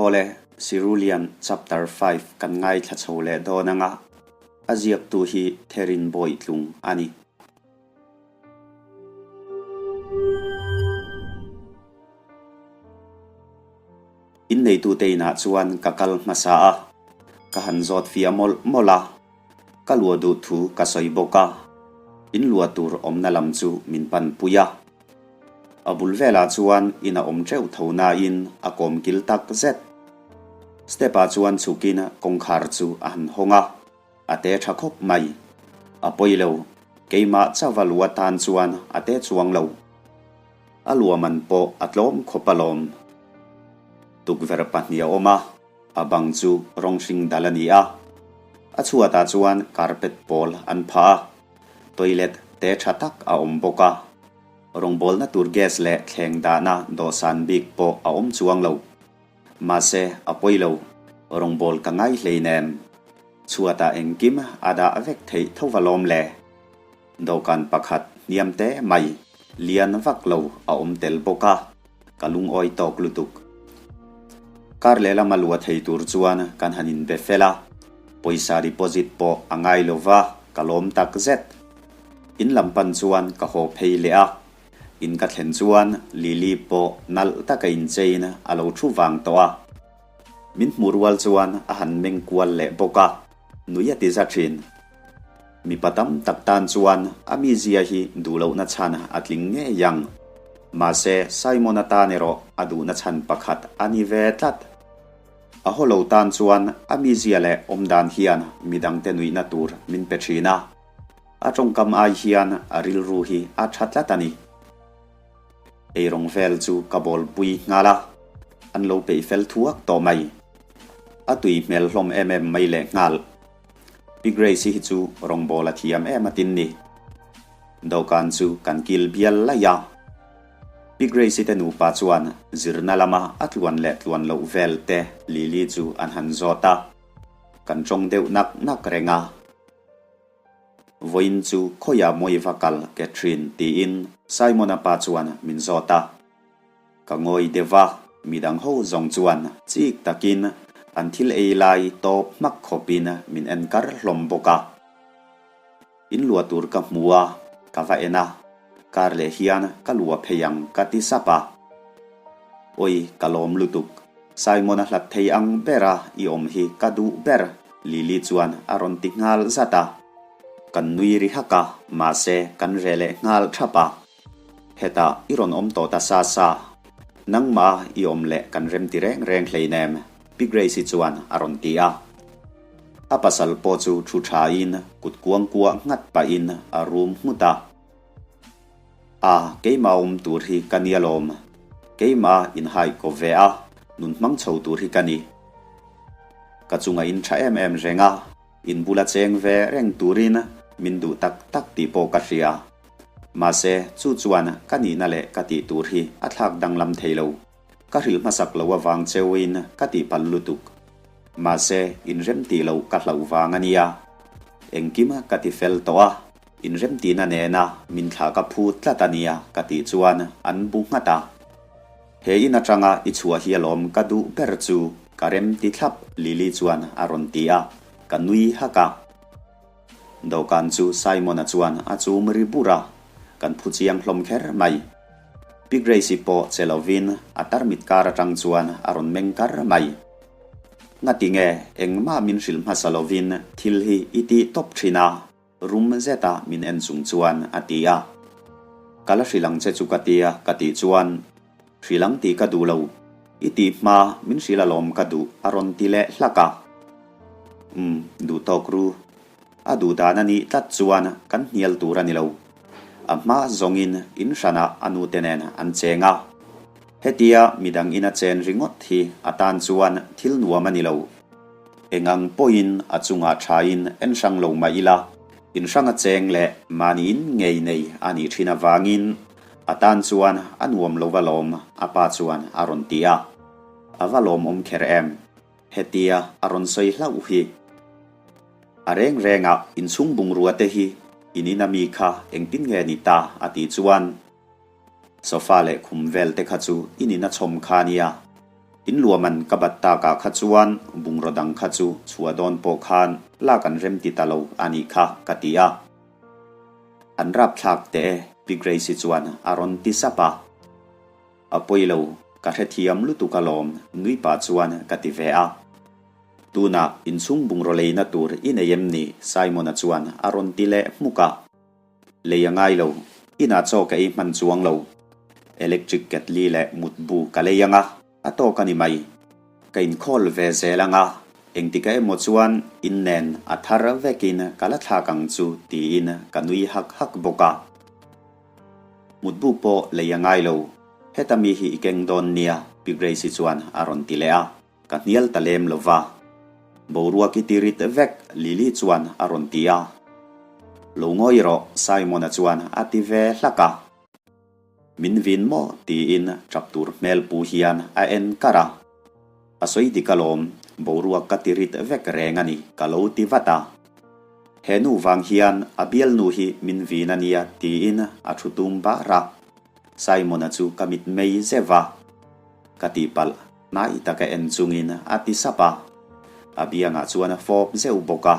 Awle, Cerulean Chapter 5 kan ngaithla chho leh dawn anga a ziaktu hi Therin Bawitlung a ni. Inneitute inah chuan ka kal hmasa a, ka han zawt fia mawlh mawlh a, ka luah duh thu ka sawi bawk a, in luah tur awmna lam chu min panpui a. A bul velah chuan in a awm teuh tho nain a kawm kil tak zet. Step ah chuan chhukin kawngkhar chu a han hawng a, a te tha khawp mai. A pawi lo, keimah chauva lu atan chuan a te chuang lo. A luaman pawh a tlawm khawp alawm. Tukverh pahnih a awm a, a bang chu rawng hring dal a ni a. A chhuatah chuan carpet pawl an phah a, toilet te tha tak a awm bawk a. Rawngbawlna tur gas leh thleng dahna dawhsan bik pawh a awm chuang lo. Mahse, a pawi lo. Rawngbâwl ka ngai hleinem. Chhuatah engkim a dah vek theih tho va lawm le. Dawhkan pakhat hniam te mai, lian vak lo a awm tel bawk a, ka lungawi tawk lutuk. Kar lehlam a luah thei tur chuan kan han inbe fel a, pawisa deposit pawh a ngai lo va, ka lawm tak zet. In lam pan chuan ka haw phei leh a, In ka thlen chuan Lily pawh nalh taka inchein a lo thu vang tawh a. Min hmuh rual chuan a han meng kual leh bawk a, nui a ti za thin. Mipa tam tak tan chuan a mizia hi duh lohna chhan a tling ngei ang. Mahse Simon-a tan erawh a duhna chhan pakhat a ni ve tlat. A haw lo tan chuan a mizia leh awmdan hian midangte nuihna tur min pe thin a. A tawngkam ai hian a rilru hi a tha tlat a ni. Eirawng vel chu ka bawl pui nghal a, an lo peih fel thuak tawh mai. A tui hmel hlawm em em mai leh nghal. Pi Grace hi chu rawngbâwl a thiam em a tin ni. Dawhkan chu kan kil bial laih a. Pi Grace te nupa chuan zirna lama a tluan leh tluan loh vel te Lily chu an han zawt a. Kan tawng deuh nak nak reng a. Vawiin chu khawiah mawi va kal Catherine tiin Simon-a pa chuan min zawt a. Ka ngawi deuh a, midang ho zawng chuan chik takin an thil ei lai tawp hmak khawpin min en kar hlawm bawk a. In luah tur ka hmu a, ka va en a, kar leh hian ka luah phei ang ka ti sap a. Awi ka lawm lutuk, Simon-a hlat thei ang bera i awm hi ka duh ber. Lily chuan a rawn ti nghal zat a. Kan nui ri hak a, mahse kan reh leh nghal thap a. Hetah i rawn awm tawh ta sa sa. Nangmah i awm leh kan rem ti reng reng hleinem, Pi Grace-i chuan a rawn ti a. A pasal pawh chu thu thain kut kuangkuah nghat pahin a rum nghut a. A, keimah awm tur hi ka ni alawm. Keimah inhai ko ve a, nun hmang chho tur hi ka ni. Ka chunga in tha em em reng a, in bula cheng ve reng turin min duh tak tak tih pawh ka hria. Mahse, chu chuan ka nihna leh ka tih tur hi a thlak danglam thei lo. Ka hrilh hmasak lo avang cheuin ka tihpalh lutuk. Mahse, inremtih loh ka hlauh vang a nia. Engkim ka ti fel tawh a, inremtihna nena min thlah ka phut tlat a nia ka tih chuan an bu nghat a. He in atanga i chhuah hi alawm ka duh ber chu ka rem ti thlap Lily chuan a rawn ti a, ka nui hak a. Dawhkan chu Simon-a chuan a chum ri bur a, kan phu chiang hlawm kher mai. Pi Grace-i pawh che lovin a tarmit kar atang chuan a rawn meng kar mai. Ngati nge engmah min hrilh hmasa lovin thil hi i tih tawp thin a? Rum zeta min en chung chuan a ti a. Ka la hrilh ang che chu ka tia ka tih chuan, Hrilh ang tih ka duh lo. I tih hma min hrilh alawm ka duh a rawn ti leh hlak a. Umm, duh tawk ru. A duh dan a nih tlat chuan kan hnial tur a ni lo. A hma zawngin in hranah a nute nen an cheng a. Hetia midang ina chen ringawt hi a tan chuan thil nuam a ni lo. Engang pawhin a chungah thain en hrang lo mah ila, in hranga cheng leh mahniin ngei nei a nih thin avangin a tan chuan a nuam lo va lawm a pa chuan a rawn ti a. A va lawmawm kher em? Hetia a rawn sawi hlauh hi. A reng rengah inchhung bungrua te hi in ina mi kha engtin nge ni ta a tih chuan sofa leh khum vel te kha chu in ina chhawm kha nia. In luahman ka bat takah kha chuan bungraw dang kha chu chhuah dawn pawh khan lak an rem ti ta lo a nih kha ka ti a. An rapthlak teh e Pi Grace-i chuan a rawn ti sap a. A pawi lo, ka hrethiam lutuk alawm nui pah chuan ka ti ve a. Tunah inchhung bungraw leina tur i nei em ni? Simon-a chuan a rawn ti leh hmuk a. Lei a ngai lo, inah chaw ka ei hman chuang lo. Electric ketli leh mutbu ka lei ang a, a tawk a ni mai. Ka inkhawl ve zel ang a, engtikah emaw chuan in nen a thar vekin ka la thlak ang chu tiin ka nui hak hak bawk a. Mutbu pawh lei a ngai lo, heta mi hi i keng dawn nia, Pi Grace-i chuan a rawn ti leh a. Ka hnial ta lem lo va. Boruak i ti rit vek, Lily chuan a rawn ti a. Lo ngawi rawh, Simon-a chuan a ti ve hlak a. Min vin maw? tiin tap tur hmel pu hian a en kar a. A sawi dik alawm, boruak ka ti rit vek reng a ni, ka lo ti vat a. He nu vang hian a bialnu hi min vin a nia tiin a thu tum bar a. Simon-a chu ka mitmei zeuh a. Ka tihpalh. Hnai taka en chungin a ti sap a, a biangah chuan a fawp zeuh bawk a.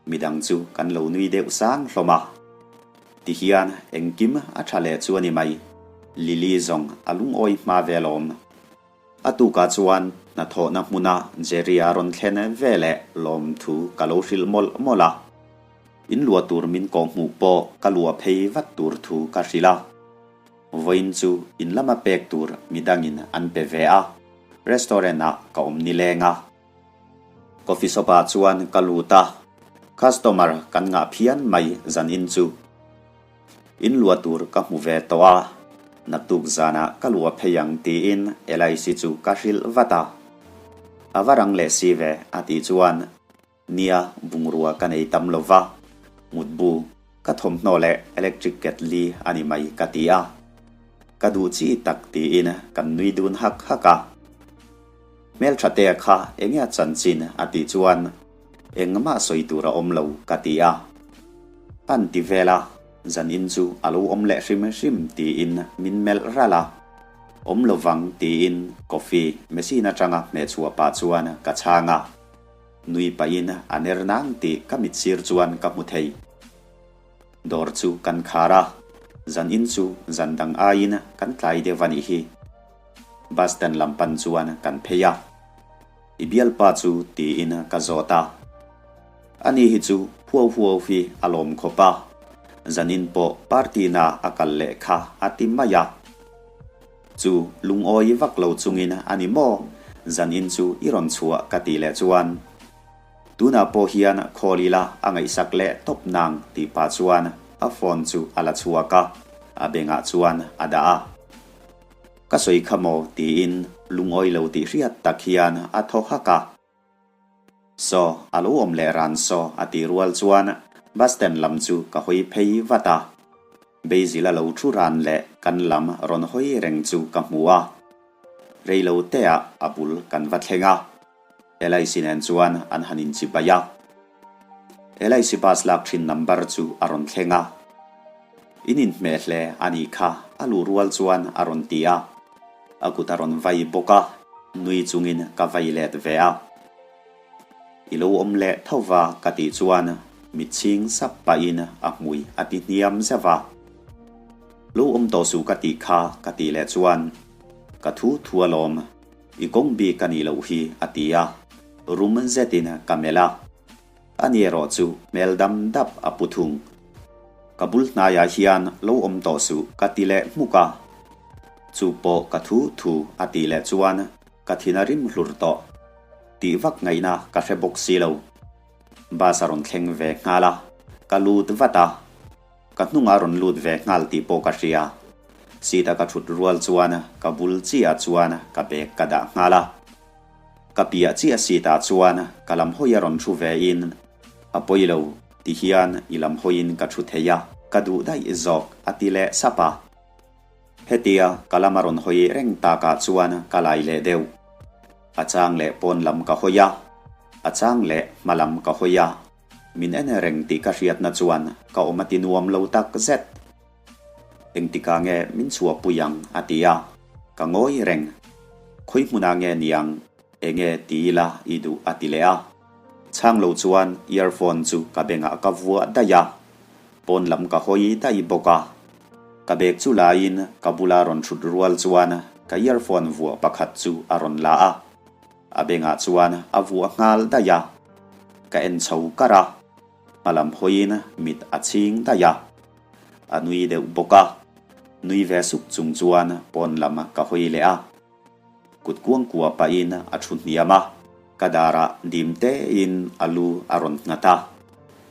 Midang chu kan lo nui deuh sang hlawm a. Tihian engkim a tha leh chu a ni mai. Lily zawng a lungawi hma ve alawm. A tukah chuan hnathawhna hmuna Jerry-a rawn thlen ve leh lawmthu ka lo hrilh mawlh mawlh a. In luah tur min kawhhmuh pawh ka luah phei vat tur thu ka hrilh a. Vawiin chu in lama pek tur midangin an pe ve a, restaurant ah ka awm nileng a. Coffee shop ah chuan ka lut a, customer kan ngah phian mai zanin chu. In luah tur ka hmu ve tawh a, naktuk zanah ka luah phei ang tiin Elice chu ka hrilh vat a. A va rang leh si ve a tih chuan Nia, bungrua ka nei tam lo va, mutbu, ka thawmhnaw leh electric ketli a ni mai ka ti a. Ka duh chi tak tiin kan nui dun hak hak a. Hmeltha te kha enge a chanchin a tih chuan engmah sawi tur a awm lo ka ti a. An ti vel a, zanin chu a lo awm leh hrim hrim tiin min melh ralh a. Awm lovang tiin coffee machine atanga hmehchhuah pah chuan ka chhang a. Nui pahin a ner nang tih ka mit sir chuan ka hmu thei. Dawr chu kan khar a, zan in chu zan dang aiin kan tlai deuh a nih hi. Bus stand lam pan chuan kan phei a. I bialpa chu tiin ka zawt a. Ani hi chu huau huau hi a lawm khawp a, zan in pawh party na a kal leh kha a ti mai a. Chu lungawi vak lo chungin a ni maw? Zanin chu i rawn chhuah ka tih leh chuan tunah pawh hian call ila a ngaihsak leh tawp nang tih pah chuan a phone chu a la chhuak a, a bengah chuan a dah a. Ka sawi kha maw tiin lungawi lo tih hriat tak hian a thaw hak a. Saw, a lo awm leh ran saw a tih rual chuan bus stand lam chu ka hawi phei vat a. Basil a lo thu ran leh kan lam rawn hawi reng chu ka hmu a. Reilo teah a bul kan va thleng a. Elice nen chuan an han inchibai a. Elice bus lak thin number chu a rawn thleng a. In inhmeh hle a nih kha a luh rual chuan a rawn ti a. A kut a rawn vai bawk a, nui chungin ka vai let ve a. I lo awm leh tho va ka tih chuan mit chhing sap pahin a hmui a ti hniam zeuh a. Lo awm tawh suh ka tih kha ka tih leh chuan ka thu thu alawm, i kawng bik a nih loh hi a ti a, rum zetin ka melh a. Ani erawh chu hmel dam dap a pu thung. Ka bul hnaiah hian lo awm tawh suh ka ti leh hmuk a. Chu pawh ka thu thu a tih leh chuan ka thin a rim hlur tawh. Tih vak ngaihna ka hre bawk si lo. Bus a rawn thleng ve nghal a, ka lut vat a. Ka hnungah a rawn lut ve nghal tih pawh ka hria. Seat a ka thut rual chuan ka bul chiah chuan ka bag ka dah nghal a. Ka piah chiah seat ah chuan ka lam hawi a rawn thu ve in, A pawi lo, ti hian i lam hawiin ka thu thei a, ka duh daih zawk, a ti leh sap a. Hetia ka lam a rawn hawi reng takah chuan ka lai leh deuh. A chang leh pawn lam ka hawi a, a chang leh hma lam ka hawi a, min en reng tih ka hriatna chuan ka awm a ti nuam lo tak zet. Engtikah nge min chhuahpui ang? a ti a, ka ngawi reng. Khawi hmunah nge niang? Enge ti ila i duh a ti leh a. Chhang lo chuan earphone chu ka bengah ka vuah daih a, pawn lam ka hawi daih bawk a. Ka bag chu laiin ka bula rawn thut rual chuan ka earphone vuah pakhat chu a rawn la a, a bengah chuan a vuah nghal daih a. Ka en chho kar a, hmalam hawiin mit a chhing daih a. A nui deuh bawk a, nui ve suk chung chuan pawn lam ka hawi leh a. Kut kuang kua pahin a thu hniam a, ka darah dim tein a lu a rawn nghat a.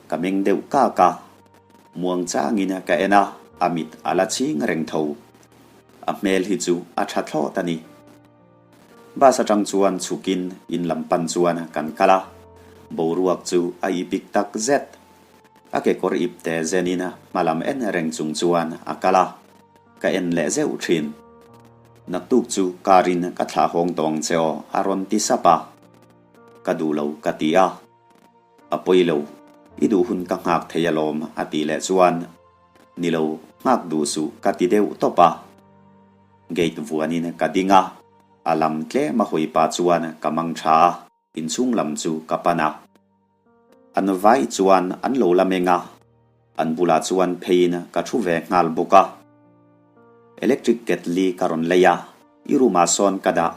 Ka meng deuh kak a, muang changin ka en a, a mit a la chhing reng tho. A hmel hi chu a tha thlawt a ni. Bus atang chuan chhukin in lam pan chuan kan kal a, boruak chu a ipik tak zet. A kekawr ip te zenin hmalam en reng chung chuan a kal a. Ka en leh zeuh thin. Naktuk chu car in ka thlah hawng tawh ang che aw a rawn ti sap a. Ka duh lo ka ti a. A pawi lo, i duh hun ka nghak thei alawm a tih leh chuan ni lo nghak duh suh ka ti deuh tawp a. Gate vuanin ka ding a, a lam tlem a hawi pah chuan ka mang tha a. Inchhung lam chu ka pan a. An vai chuan an lo la meng a, an bulah chuan pheiin ka thu ve nghal bawk a. Electric kettle ka rawn lei a, i room ah sawn ka dah.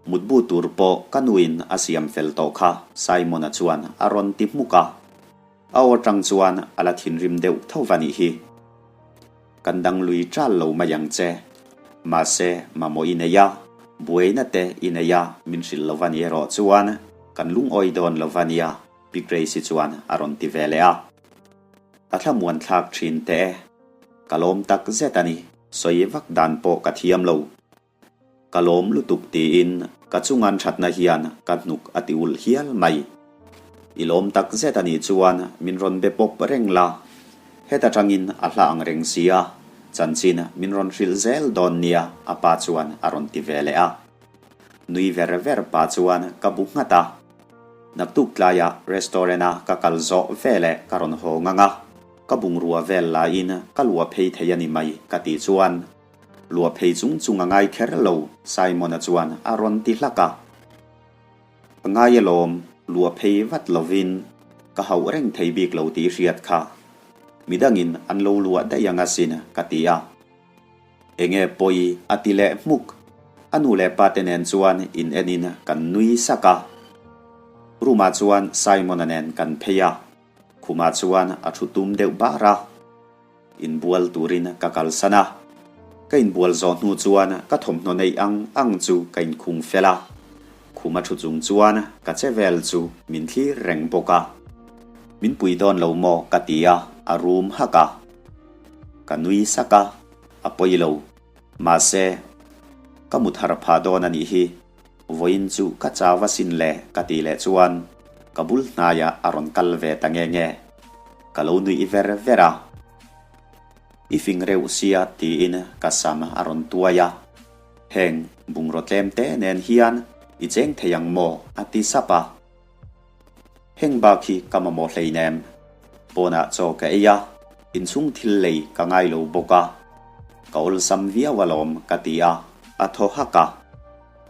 Mutbu tur pawh ka nuin a siam fel tawh kha Simon-a chuan a rawn ti hmuk a. A aw tang chuan a la thinrim deuh tho va nih hi. Kan dang lui ṭal lo mai ang che. Mahse, mamawh i nei a, buaina te i nei a, min hrilh lo va ni erawh chuan kan lungawi dawn lo va nia, Pi Grace-i chuan a rawn ti ve leh a. A thlamuan thlak ṭhin teh e. Ka lawm tak zet a ni. Sawi vak dan pawh ka thiam lo. Ka lawm lutuk tiin ka chungan thatna hian ka hnuk a ti ulh hial mai. I lawm tak zet a nih chuan min rawn be pawp reng la. Heta tangin a hla ang reng sia, chanchin min rawn hrilh zel dawn nia a pa chuan a rawn ti ve leh a. Nui ver ver pa chuan ka bu nghat a. Naktuk tlaiah restaurant a ka kal zawh veleh ka rawn haw ngang a, ka bungrua vel laiin ka luah phei thei a ni mai ka tih chuan Luah phei chung chung a ngai kher lo, Simon-a chuan a rawn ti hlak a. A ngai alawm, luah phei vat lovin ka hauh reng thei bik lo tih hriat kha. Midangin an lo luah daih ang asin, ka ti a. Enge pawi a ti leh hmuk. A nu leh pa te nen chuan in enin kan nui sak a. Room-ah chuan Simon-a nen kan phei a. Khumah chuan a thu tum deuh bar a. Inbual turin ka kalsan a. Ka inbual zawh hnu chuan ka thawmhnaw neih ang ang chu ka inkhung fel a. Khum a thu chung chuan ka che vel chu min thlir reng bawk a. Min pui dawn lo maw ka ti a, a rum hak a. Ka nui sak a, a pawi lo. Mahse, ka mu thar phah dawn a nih hi. Vawiin chu ka chau a sin le ka tih leh chuan ka bul hnaiah a rawn kal ve ta nge nge. Ka lo nuih ver ver a. I fing reuh sia tiin ka sam a rawn tuai a. Heng bungraw tlem te nen hian i cheng thei ang maw? a ti sap a. Heng bak hi ka mamawh hleinem. Pawnah chaw ka ei a, inchhung thil lei ka ngai lo bawk a. Ka awlsam viau alawm ka ti a, a thaw hak a.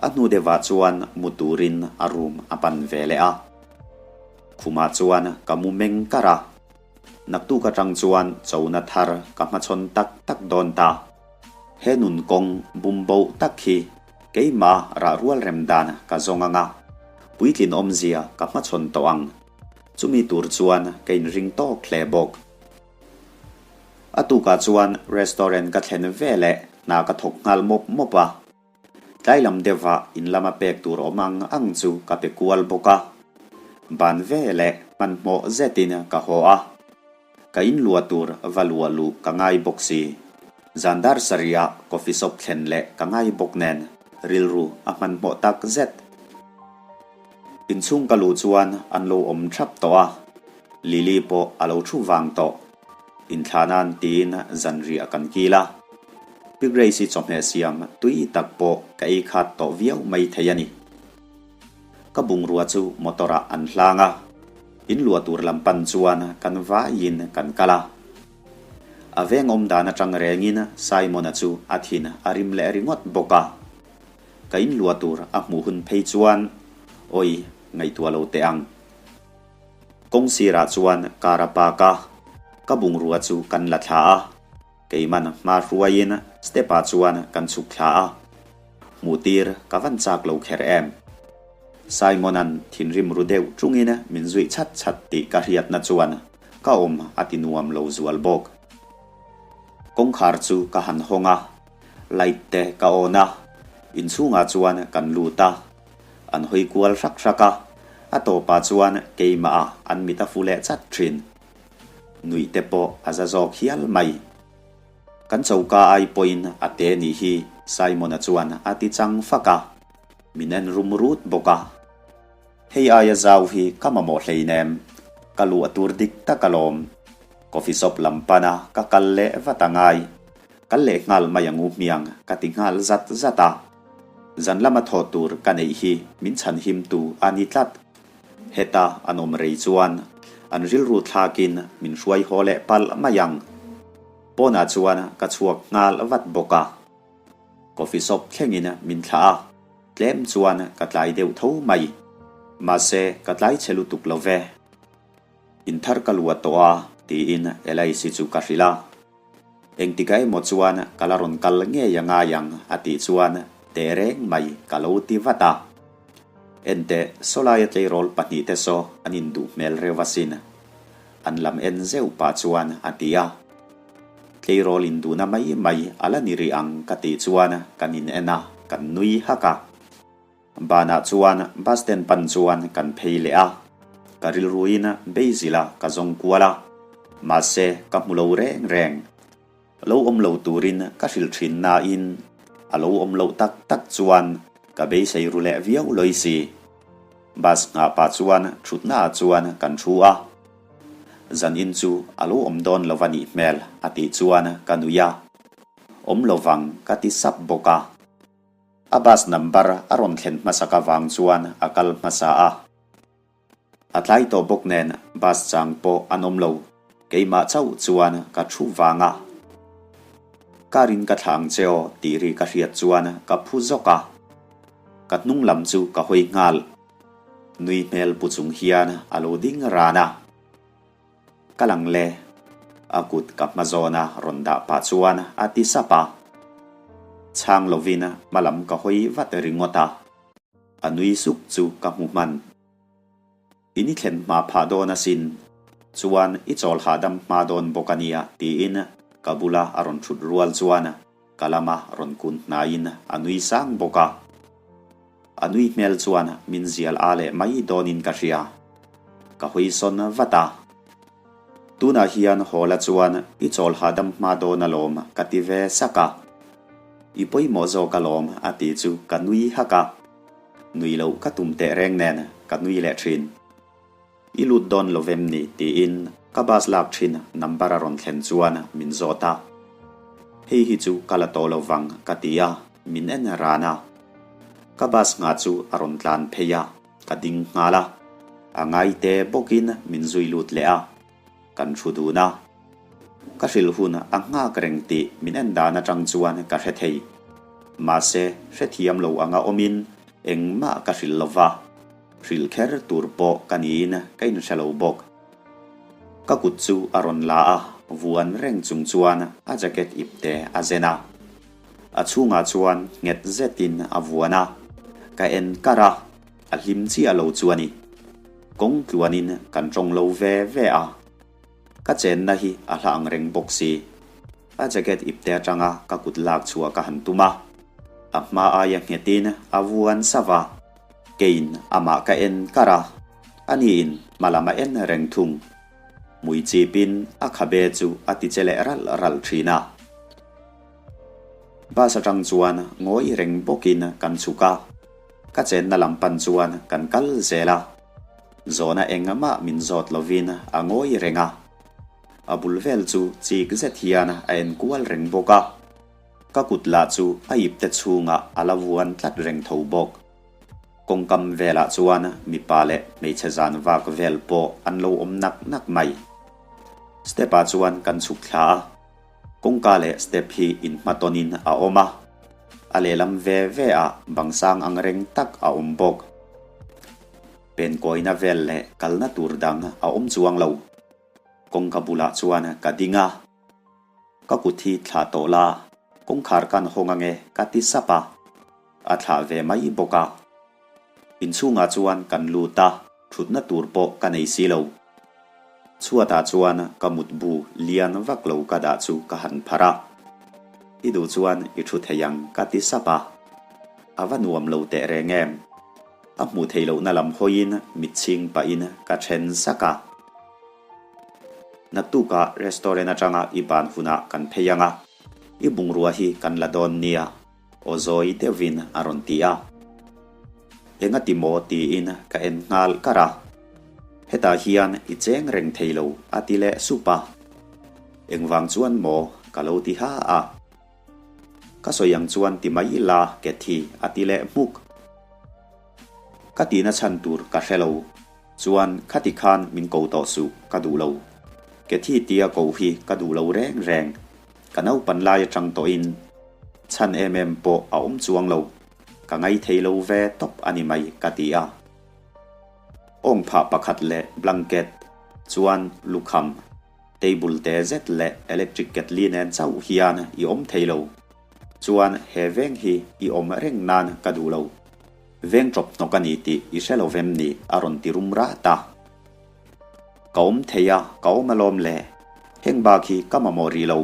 A hnu deuhah chuan mu turin a room a pan ve leh a. Khumah chuan ka mu meng kar a. Naktuk atang chuan chona thar ka hmachhawn tak tak dawn ta. He nun kawng bum boh tak hi keimah rah rual rem dan ka zawng ang a, puitlin awmzia ka hmachhawn tawh ang. Chumi tur chuan ka inring tawk hle bawk. A tukah chuan restaurant ka thlen veleh hna ka thawk nghal mawp mawp a. Tlai lam deuhah in lama pek tur awm ang ang chu ka pe kual bawk a. Ban ve leh hmanhmawh zetin ka haw a. Ka in luah tur va luah luh ka ngai bawk si. Zan dar sarihah coffee shop thlen leh ka ngai bawk nen rilru a hmanhmawh tak zet. Inchhung ka luh chuan an lo awm thap tawh a, Lily pawh a lo thu vang tawh. Inthla nan tiin zanriah kan kil a. Pi Grace-i chawhmeh siam tui tak pawh ka ei khat tawh viau mai thei a ni. Ka bungrua chu motor ah an hlang a, in luah tur lam pan chuan kan vaiin kan kal a. A veng awm dan atang rengin Simon-a chu a thin a rim leh ringawt bawk a. Ka inluah tur a hmuh hun phei chuan awi ngaihtuah lo teh ang. Kawng sirah chuan car a park a, ka bungrua chu kan la thla a. Keiman hma hruaiin step ah chuan kan chhuk thla a, hmuh tir ka van chak lo kher em. Simon-a'n thinrim ru deuh tungin min zuih chhat chhat tih ka hriatna chuan ka awm a ti nuam lo zual bawk. Kawngkhar chu ka han hawng a, light te ka on a, inchhungah chuan kan lut a, an hawi kual hrak hrak a, a tawpah chuan keimah ah an mit a fu leh chat thin. Nuih te pawh a za zawk hial mai. Kan choka ai pawhin a te nih hi Simon-a chuan a ti chang fak a, min en rum rut bawk a. Hei aia zau hi ka mamawh hleinem, ka luh a tur dik tak alawm. Coffee shop lam pana ka kal leh vat a ngai. Kal leh nghal mai ang u hmiang ka ti nghal zat zat a. Zan lama thawh tur ka neih hi min chhan him tu a ni tlat. Heta an awm rei chuan an rilru thlakin min hruai haw leh palh mai ang. Pawnah chuan ka chhuak nghal vat bawk a. Coffee shop thlengin min thlah a, tlem chuan ka tlai deuh tho mai. Mahse ka tlai chhe lutuk lo ve. Inthar ka luah tawh a tiin Elaise chu ka hrilh a. Engtikah emaw chuan ka la rawn kal ngei a ngai ang a tih chuan teh reng mai ka lo ti vat a. Enteh, sawlaia tleirawl pahnihte saw an induh hmel reuh asin. An lam en zeuh pah chuan a ti a. Tleirawl induhna mai mai a la ni rih ang ka tih chuan kan in en a, kan nui hak a. Banah chuan bus stand pan chuan kan phei leh a, ka rilruin Basil-a ka zawng kual a, mahse ka hmu lo reng reng. Lo awm lo turin ka hrilh thin nain a lo awm loh tak tak chuan ka beisei ru leh viau lawi si. Bus nghah pah chuan thutnaah chuan kan thu a, Zanin chu a lo awm dawn lo va nih hmel a tih chuan ka nui a, Awm lo vang ka ti sap bawk a. A bus number a rawn thlen hmasak avang chuan a kal hmasa a. A tlai tawh bawk nen bus chang pawh an awm lo, keimah chauh chuan ka thu vang a. Car in ka thla ang che aw tih ri ka hriat chuan ka phu zawk a. Ka hnung lam chu ka hawi nghal. Nui hmel pu chung hian a lo ding ran a. Ka lang le. A kut ka hma zawna rawn dah pah chuan a ti sap a. Chhang lovin hma lam ka hawi vat ringawt a. A nui suk chu ka hmu hman. In i thlen hma phah dawn asin, chuan i chawl hahdam hma dawn bawk a nia tiin ka bula a rawn thut rual chuan ka lama rawn kun hnaiin a nui sang bawk a. A nui hmel chuan min zial a leh mai dawnin ka hria. Ka hawi sawn vat a. Tunah hian Hawla chuan i chawl hahdam hma dawn alawm ka ti ve sak a. I pawimawh zawk alawm a ti chu ka nui hak a. Nui loh ka tum teh reng nen ka nui leh thin. I lut dawn lo vem ni tiin ka bus lak thin number a rawn thlen chuan min zawt a. Hei hi chu ka la tawh lo vang ka ti a, min en ran a. Ka bus nghah chu a rawn tlan phei a, ka ding nghal a. A ngaite bawkin min zui lut leh a, kan thu dun a. Ka hrilh hun a nghak reng tih min en dan atang chuan ka hre thei. Mahse, hrethiam lo anga awmin engmah ka hrilh lo va. Hrilh kher tur pawh ka niin ka inhre lo bawk. Ka kut chu a rawn la a, vuan reng chung chuan a jacket ipte a zen a. A chhungah chuan nghet zetin a vuan a, ka en kar a, a hlim chiah lo chu a ni. Kawng tluanin kan tawng lo ve ve a. Ka chenna hi a hla ang reng bawk si. A jacket ipte atanga ka kut lak chhuah ka han tum a, a hma aia nghetin a vuan sava. Keiin amah ka en kar a, aniin hma lam a en reng thung. Hmui chipin a khabe chu a ti che leh ralh ralh thin a. Bus atang chuan ngawi reng bawkin kan chhuk a, ka chenna lam pan chuan kan kal zel a. Zawhna engmah min zawt lovin a ngawi reng a. A bul vel chu chik zet hian a en kual reng bawk a. Ka kut lah chu a ipte chhungah a la vuan tlat reng tho bawk. Kawngkam velah chuan mipa leh hmeichhe zan vak vel pawh an lo awm nak nak mai. Step ah chuan kan chhuk thla a, kawngka leh step hi inhmatawnin a awm a. A lehlam ve ve ah bang sang ang reng tak a awm bawk. Penkawina vel leh kalna tur dang a awm chuang lo. Kawngka bulah chuan ka ding a. Ka kut hi thlah tawh la, kawngkhar kan hawng ange ka ti sap a. A thlah ve mai bawk a. Inchhungah chuan kan lut a, thutna tur pawh ka nei si lo. Chhuatah chuan ka mutbu lian vak lo ka dah chu ka han pharh a. I duh chuan i thu thei ang ka ti sap a. A va nuam lo teh reng em? A hmuh theih lohna lam hawiin mitchhing pahin ka then sak a. Naktukah restaurant atanga i ban hunah kan phei ang a, i bungrua hi kan la dawn nia, aw zawi deuhin a rawn ti a. Engati maw tiin ka en nghal kar a. Hetah hian i cheng reng thei lo a ti leh sup a. Engvang chuan maw ka lo ti ha a. Ka sawi ang chuan ti mai ila Cathy a ti leh hmuk. Ka tihna chhan tur ka hre lo. Chuan khati khan min ko tawh suh ka duh lo. Cathy tia ko hi ka duh lo reng reng. Ka naupan lai atang tawhin chhan em em pawh a awm chuang lo. Ka ngaithei lo ve tawp a ni mai ka ti a. Awng phah pakhat leh blanket chuan lukham. Table te zet leh electric ketli nen chauh hian i awm thei lo. Chuan he veng hi i awm reng nan ka duh lo. Veng ṭawp hnawk a ni tih i hre lo vem ni a rawn ti rum rat a. Ka awm thei a, ka awm alawm le. Heng bak hi ka mamawh rih lo.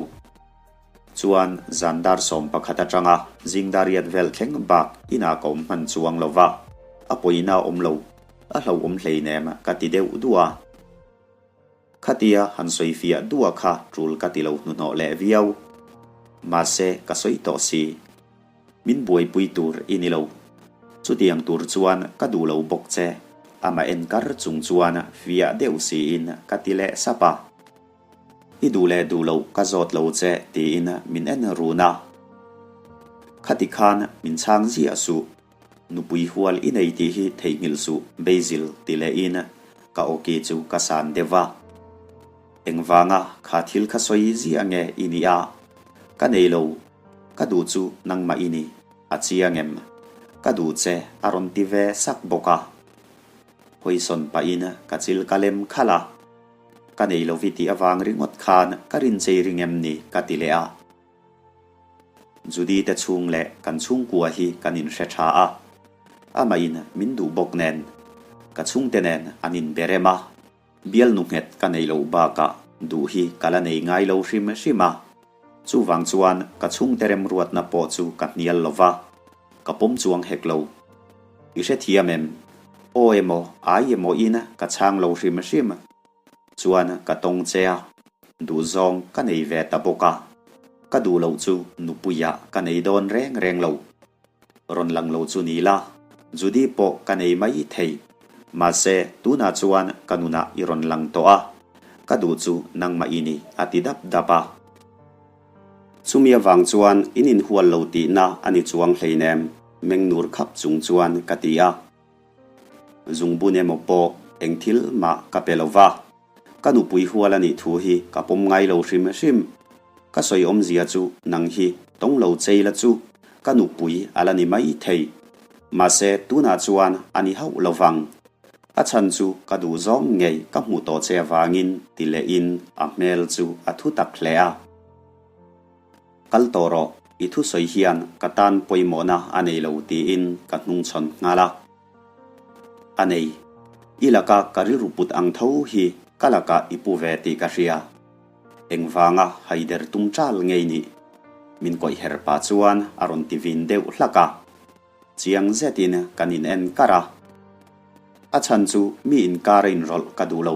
Chuan zan dar 11 aṭanga zing dar riat vel thleng bak inah ka awm hman chuang lo va, a pawina a awm lo, a hlauhawm hleinem ka ti deuh duah a. Khatia han sawi fiah duah kha tul ka ti lo hnuhnawh leh viau. Mahse, ka sawi tawh si. Min buaipui tur i ni lo. Chutiang tur chuan ka duh lo bawk che, amah en kar chung chuan fiah deuh siin ka ti leh sap a. I duh leh duh loh ka zawt lo che tiin min en run a. Khati khan min chhang ziah suh. Nupui hual i nei tih hi theihnghilh suh Basil ti lehin ka awki chu ka san deuh va. Engvanga kha thil kha sawi ziah nge i nih a? Ka nei lo, ka duh chu nangmah i ni, a chiang em? Ka duh che a rawn ti ve sak bawk a. Hawisawn pahin ka chil ka lem khalh a. Ka nei lo i tih avang ringawt khan ka rinchei ring em ni ka ti leh a. Judy te chhung leh kan chhungkua hi kan inhre tha a, amahin min duh bawk nen ka chhungte nen an inbe rem a, bialnu nghet ka nei loh bakah duh hi ka la nei ngai lo hrim hrim a, chuvang chuan ka chhungte remruatna pawh chu ka hnial lo va, ka pawm chuang hek lo. I hrethiam em? Aw emaw ai emaw in ka chhang lo hrim hrim. Chuan ka tawng che a, duhzawng ka nei ve ta bawk a, ka duh loh chu nupuiah ka nei dawn reng reng lo. Rawn lang lo chu ni la, Judy pawh ka nei mai thei. Mahse, tunah chuan ka nunah i rawn lang tawh a, ka duh chu nangmah i ni, a ti dap dap a. Chumi avang chuan in inhual lo tihna a ni chuang hleinem, mengnur khap chung chuan ka ti a. Zungbun emaw pawh eng thil mah ka pe lo va, ka nupui hual a nih thu hi ka pawm ngai lo hrim hrim. Ka sawi awmzia chu nang hi tawng lo chei la chu ka nupui a la ni mai thei. Mahse tunah chuan a ni hauh lo vang. A chhan chu ka duh zawng ngei ka hmuh tawh che avangin ti lehin a hmel chu a thu tak hle a. Kal tawh rawh, i thusawi hian ka tan pawimawhna a nei lo tiin ka hnungchhawn nghal a. A nei. I laka ka rilru put ang tho hi ka lakah i pu ve tih ka hria. Engvanga haider tum ṭal ngei nih? Min kawih her pah chuan a rawn ti vin deuh hlak a. Chiang zetin kan in en kar a. A chhan chu mi inkar a inrawlh ka duh lo.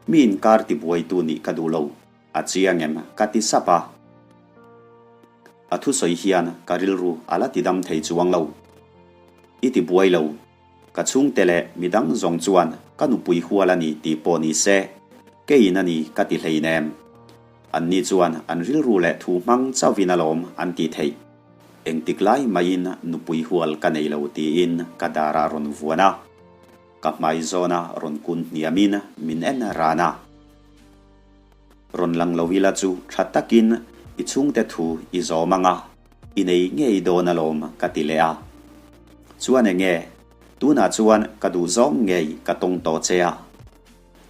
Mi inkar tibuaitu nih ka duh lo. A chiang em? Ka ti sap a. A thusawi hian ka rilru a la tidam thei chuang lo. I ti buai lo. Ka chhungte leh midang zawng chuan ka nupui hual a ni tih pawh ni se, keiin a ni ka ti hleinem. Anni chuan an rilru leh thu hmang chauhin alawm an tih theih. Engtik lai maiin nupui hual ka nei lo tiin ka darah rawn vuan a. Ka hmai zawna rawn kun hniamin min en ran a. Rawn lang lo ila chu tha takin i chhungte thu i zawm ang a. I nei ngei dawn alawm ka ti leh a. Chuan enge? Tunah chuan ka duhzawng ngei ka tawng tawh che a.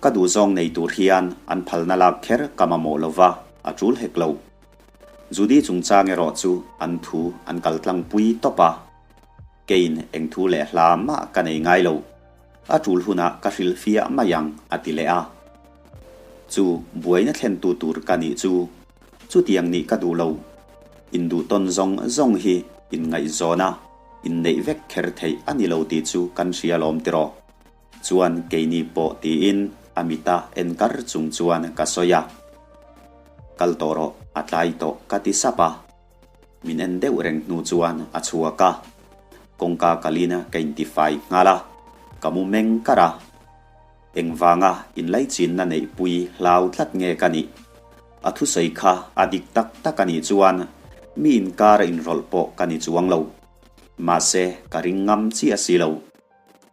Ka duhzawng nei tur hian an phalna lak kher ka mamawh lo va, a tul hek lo. Judy chungchang erawh chu an thu an kal tlangpui tawp a. Keiin eng thu leh hla mah ka nei ngai lo. A tul hunah ka hrilh fiah mai ang, a ti leh a. Chu buaina thlentu tur ka nih chu chutiang nih ka duh lo. Induhtawn zawng zawng hi inngaihzawn a, inneih vek kher theih a ni lo tih chu kan hria lawm tiraw? Chuan keini pawh tiin a mita en kar chung chuan ka sawi a. Kal tawh rawh, a tlai tawh ka ti sap a. Min en deuh reng hnu chuan a chhuak a. Kawngka kalin ka intifai nghal a, ka mu meng kar a. Engvanga inlaichinna neihpui hlau tlat nge ka nih? A thusawi kha a dik tak tak a nih chuan mi inkar a inrawlh pawh ka ni chuang lo. Mahse, ka ring ngam chiah si lo.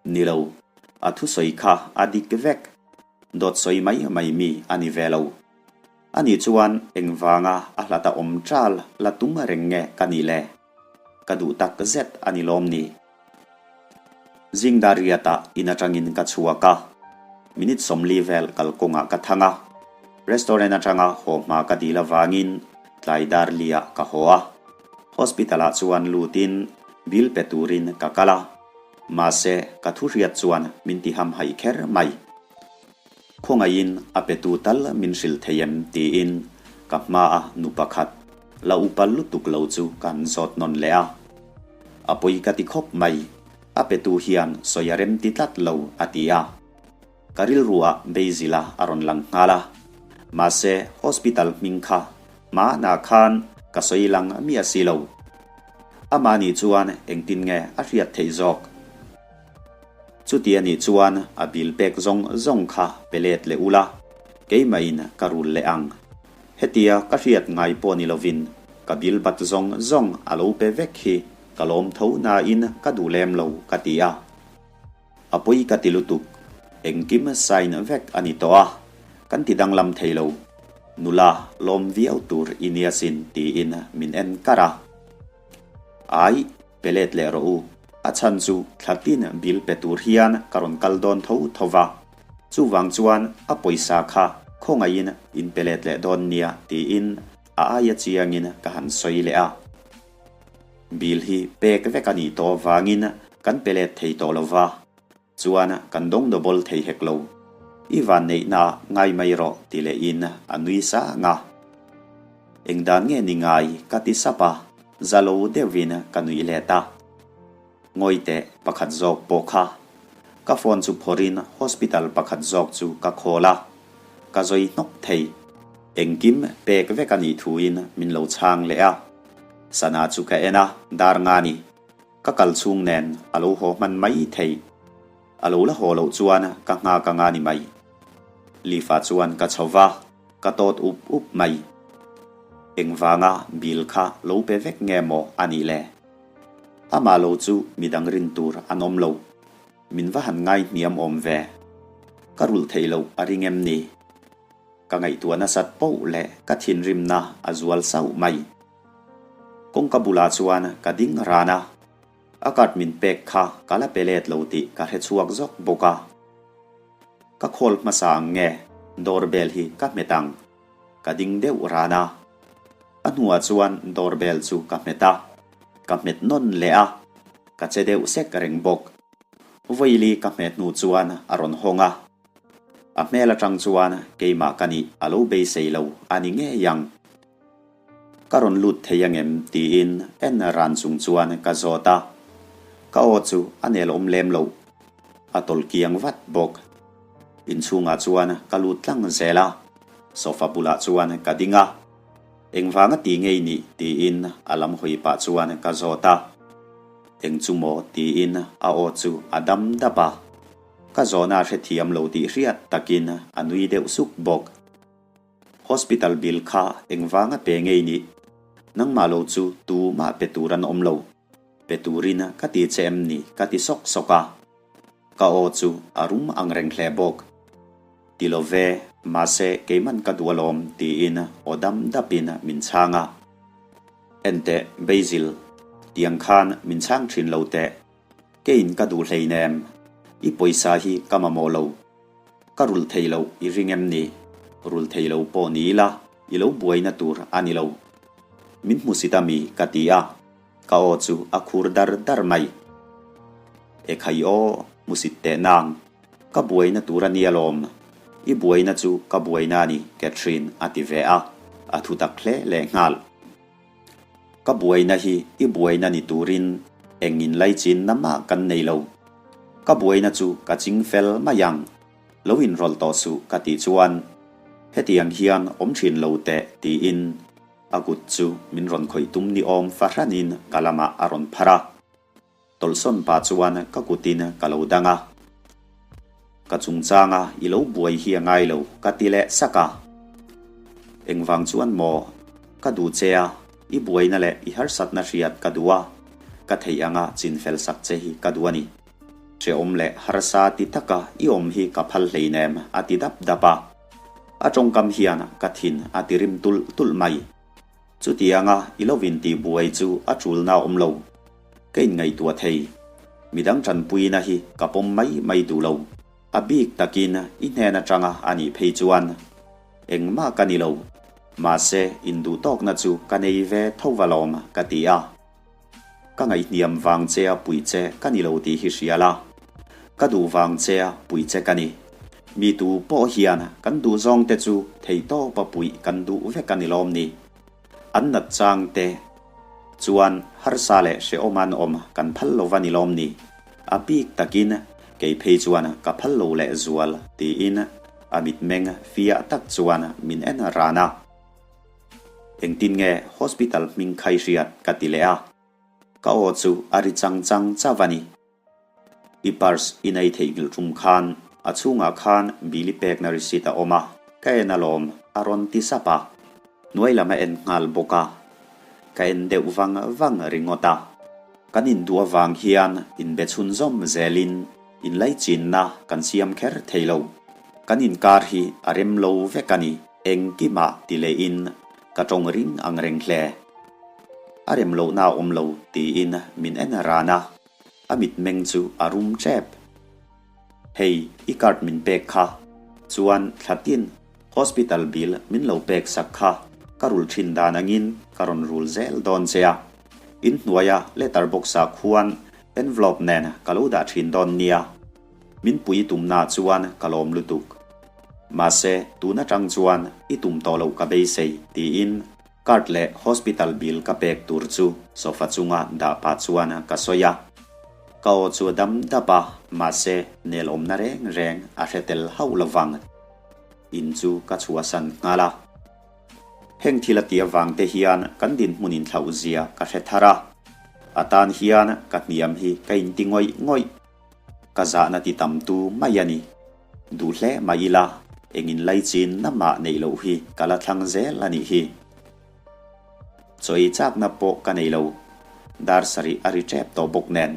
Ni lo, a thusawi kha a dik vek. Dawt sawi mai mai mi a ni ve lo. Ani chuan engvanga a hlata awm ṭal la tum reng nge ka nih le? Ka duh tak zet a ni lawm ni? Zingdar riatah in atangin ka chhuak a, minute 40 vel kalkawngah ka thang a, restaurant atanga haw hma ka dil avangin tlai dar liah ka haw a. Hospital ah chuan lutin bill pe turin ka kal a, mahse ka thu hriat chuan min ti hamhaih kher mai. Khawngaihin a petu tal min hrilh thei em tiin ka hmaa nu pakhat la upa lutuk lo chu kan zawt nawn leh a. A pawi ka ti khawp mai, a petu hian sawi a rem ti tlat lo a ti a. Ka rilruah Basil-a a rawn lang nghal a. Mahse hospital hming kha hmanah khan ka sawi lang miah si lo. Amah nih chuan engtin nge a hriat theih zawk? Chuti a nih chuan a bill pek zawng zawng kha pe let leh ula, keimahin ka rul leh ang. Hetia ka hriat ngai pawh ni lovin ka bill bat zawng zawng a lo pe vek hi ka lawm tho nain ka duh lem lo ka ti a. A pawi ka ti lutuk, engkim sign vek a ni tawh a, kan ti danglam thei lo. Nula lawm viau tur i nia sin tiin min en kar a. Ai, pe let leh rawh u. A chhan chu thla tin bill pe tur hian ka rawn kal dawn tho tho va. Chuvang chuan a pawisa kha khawngaihin in pe let leh dawn nia tiin a aia chiangin ka han sawi leh a. Bill hi pek vek a nih tawh vangin kan pe let thei tawh lo va. Chuan kan dawng double thei hek lo. I van neihna ngai mai rawh ti lehin a nui sang a. Eng dan nge ni ngai ka ti sap a, za lo deuhin ka nuih let a. Ngawi teh pakhat zawk pawh kha. Ka phone chu phawrhin hospital pakhat zawk chu ka call a, ka zawi hnawk thei. Engkim pek vek a nih thuin min lo chhang leh a. Sana chu ka en a, dar nga ni. Ka kal chhung nen a lo haw hman mai thei. A lo la haw loh chuan ka nghak anga ni mai. Lift ah chuan ka chho va, ka tawt up up mai. Engvanga bill kha lo pe vek nge maw a nih le? Amah lo chu midang rin tur an awm lo. Min va han ngai hniam awm ve. Ka rulh theih loh a ring em ni? Ka ngaihtuah nasat poh leh ka thinrimna a zual sauh mai. Kawngka bulah chuan ka ding ran a, a card min pek kha ka la pe let lo tih ka hre chhuak zawk bawk a. Ka call hmasa ang nge door bell hi ka hmet ang, ka ding deuh ran a. A hnuah chuan door bell chu ka hmet a, ka hmet nawn leh a, ka che deuh sek reng bawk. Vawiili ka hmet hnu chuan a rawn hawng a, a hmel atang chuan keimah ka nih a lo beisei lo a ni ngei ang. Ka rawn lut thei angem? tiin en ran chung chuan ka zawt a. Ka aw chu a nel awm lem lo. A tawlh kiang vat bawk. Inchhungah chuan ka lut tlang zel a, sofa bulah chuan ka ding a. Engvanga ti ngei nih? tiin a lam hawi pah chuan ka zawt a. Eng chu maw? tiin a aw chu a dam dap a. Ka zawhna hrethiam lo tih hriat takin a nui deuh suk bawk. Hospital bill kha engvanga pe ngei nih? Nangmah lo chu tumah pe tur an awm lo. Pe turin ka ti che em ni? Ka ti sawk sawk a. Ka aw chu a rum ang reng hle bawk. Ti lo ve, mahse keiman ka duh alawm tiin aw dam dapin min chhang a. Enteh, Basil, tiang khan min chhang thin lo teh. Keiin ka duh hleinem. I pawisa hi ka mamawh lo. Ka rul thei loh i ring em ni? Rul thei lo pawh ni ila, i lo buaina tur a ni lo. Min hmusit a mi? ka ti a. Ka aw chu a khur dar dar mai. Ekhai aw, hmusit teh nang. Ka buaina tur a nia lawm. I buaina chu ka buaina a ni, Catherine a ti ve a, a thu tak hle leh nghal. Ka buaina hi i buaina ni turin eng inlaichinna mah kan nei lo. Ka buaina chu ka ching fel mai ang. Lo inrawlh tawh suh ka tih chuan hetiang hian awm thin lo teh tiin a kut chu min rawn khawih tum ni awm fahranin ka lamah a rawn phar a. Tawlhsawn pa chuan ka kutin ka lo dang a. Ka chungchanga i lo buai hi a ngai lo ka ti leh sak a. Engvang chuan maw? Ka duh che a, i buaina leh i harsatna hriat ka duh a, ka theih anga chinfel sak che hi ka duh a ni. Hrehawm leh harsa ti taka i awm hi ka phal hleinem a ti dap dap a. A tawngkam hian ka thin a ti rim tulh tulh mai. Chutianga i lo intih buai chu a tulna awm lo. Ka inngaihtuah thei. Midang tanpuina hi ka pawm mai mai duh lo. A bik takin i hnen atanga a nih phei chuan engmah ka ni lo. Mahse, induhtawkna chu ka nei ve tho va lawm ka ti a. Ka ngaihhniam vang che a puih che ka ni lo tih hi hria la. Ka duh vang che a puih che ka ni. Mi tu pawh hian kan duh zawng te chu theihtawp a puih kan duh vek a ni lawm ni. An nat chang te chuan harsa leh hrehawm an awm kan phal lo va ni lawm ni. A bik takin kei phei chuan ka phal lo leh zual tiin a mitmeng fiah tak chuan min en ran a. Engtin nge hospital hming khai hriat ka ti leh a, ka aw chu a ri chang chang chauh a ni. I purse i nei theihnghilh tum khan a chhungah khan bill i pekna receipt a awm a, ka en alawm a rawn ti sap a, hnuai lam a en nghal bawk a, ka en deuh vang vang ringawt a. Kan induh avang hian inbe chhunzawm zelin inlaichinna kan siam kher thei lo. Kan inkar hi a rem lo vek a ni. Engkimah ti lehin ka tawng ring ang reng hle. A rem lohna a awm lo tiin min en ran a, a mitmeng chu a rum tep. Hei i card min pek kha, chuan thla tin hospital bill min lo pek sak kha ka rul thin dan angin ka rawn rul zel dawn che a. Inhnuaia letter box ah khuan envelope nen ka lo dah thin dawn nia. Min pui tumna chuan ka lawm lutuk. Mahse, tun atang chuan i tum tawh loh ka beisei, tiin card leh hospital bill ka pek tur chu sofa chunga dah pah chuan ka sawi a. Ka aw chu a dam dap a, mahse nel awmna reng reng a hre tel hauh lovang. In chu ka chhuahsan nghal a. Heng thil a tih avang te hian kan dinhmun inthlauh zia ka hre thar a. A tan hian ka hniam hi ka inti ngawih ngawih. Ka zahna ti tam tu mai a ni. Duh hle mai ila, engin laichin na mah neih loh hi ka la thlang zel a nih hi. Chaw ei chakna pawh ka nei lo. Dar sarih a ri tep tawh bawk nen.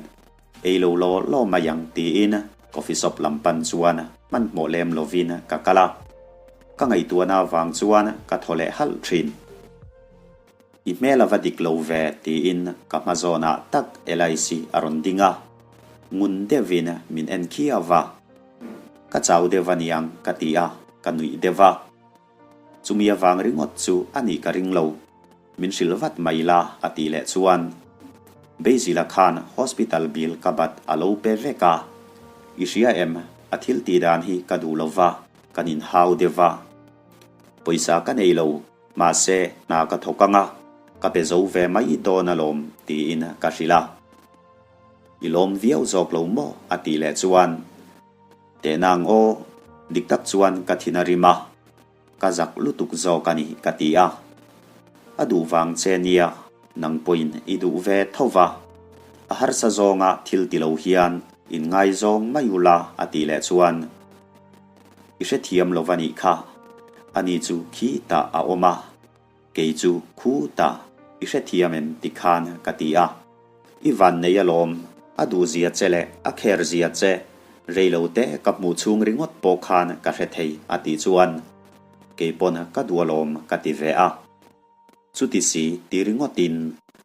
Ei lo law law mai ang tiin coffee shop lam pan chuan hmanhmawh lem lovin ka kal a. Ka ngaihtuahna avang chuan ka thaw leh halh thin. I hmel a va dik lo ve tiin ka hma zawnah tak Elice a rawn ding a, ngun deuhin min en khiau va. Ka chau deuh a niang ka ti a, ka nuih deuh va. Chumi avang ringawt chu a nih ka ring lo, min hrilh vat mai la a tih leh chuan Basil-a khan hospital bill ka bat a lo pe vek a, I hria em, a thil tih dan hi ka duh lo va, kan inhau deuh va. Pawisa ka nei lo. Mahse, hna ka thawk ang a, ka pe zo ve mai dawn alawm, tiin ka hrilh a. I lawm viau zawk lo maw? a tih leh chuan, Tehna ang aw, dik tak chuan ka thin a rim a, ka zak lutuk zawk a ni, ka ti a. A duh vang che nia, nang pawhin i duh ve tho va. A harsa zawnga thil ti lo hian inngaizawng mai ula, a tih leh chuan, I hrethiam lo va nih kha. Ani chu khi tah a awm a, kei chu khu tah i hrethiam em ti khan ka ti a. I van nei alawm, a duh zia che leh a kher zia che, rei lo te ka hmuh chhung ringawt pawh khan ka hre thei a tih chuan kei pawn ka duh alawm ka ti ve a. Chuti si ti ringawtin.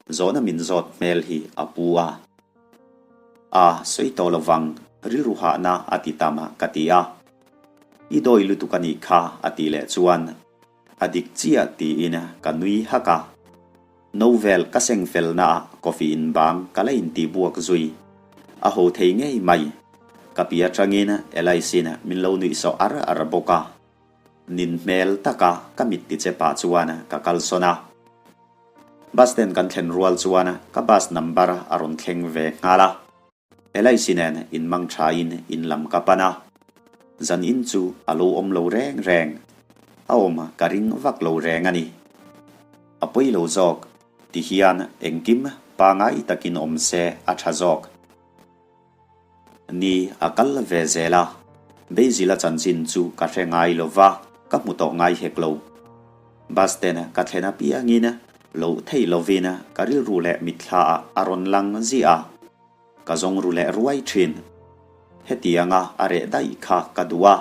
Zawhna min zawt hmel hi a pu a. A sawi tawh lovang, rilru hahna a ti tam ka ti a. I dawi lutuk a nih kha a tih leh chuan a dik chiah tiin ka nui hak a. No vel ka seng felna ah coffee in bang ka la intih buak zui. A ho thei ngei mai. Ka pi atangin Elice-in min lo nuih sawh ar ar bawk a. Nin hmel taka ka mit ti che pah chuan ka kalsawn a. Bus stand kan thlen rual chuan ka bus number a rawn thleng ve nghal a. Elice nen in mang thain in lam ka pan a. Zan in chu a lo awm lo reng reng. A awm ka ring vak lo reng a ni. A pawi lo zawk ti hian engkim pangai takin awm se a tha zawk. Ni a kal ve zel a, Basil-a chanchin chu ka hre ngai lo va, ka hmu tawh ngai hek lo. Bus stand ka thlen apiangin loh theih lovin ka rilru leh mitthla ah a rawn lang ziah a, ka zawng ru leh ruai thin. Hetianga a reh daih kha ka duh a,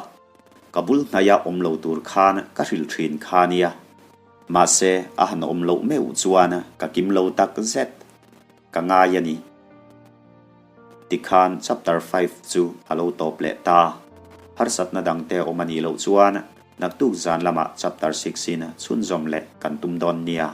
ka bul hnaia awm lo tur khan ka hrilh thin kha nia. Mahse a han awm loh meuh chuan ka kim lo tak zet. Ka ngai a ni. Tikhan chapter five chu a lo tawp leh ta. Harsatna dangte awm a nih loh chuan naktuk zan lamah chapter six in chhunzawm leh kan tum dawn nia.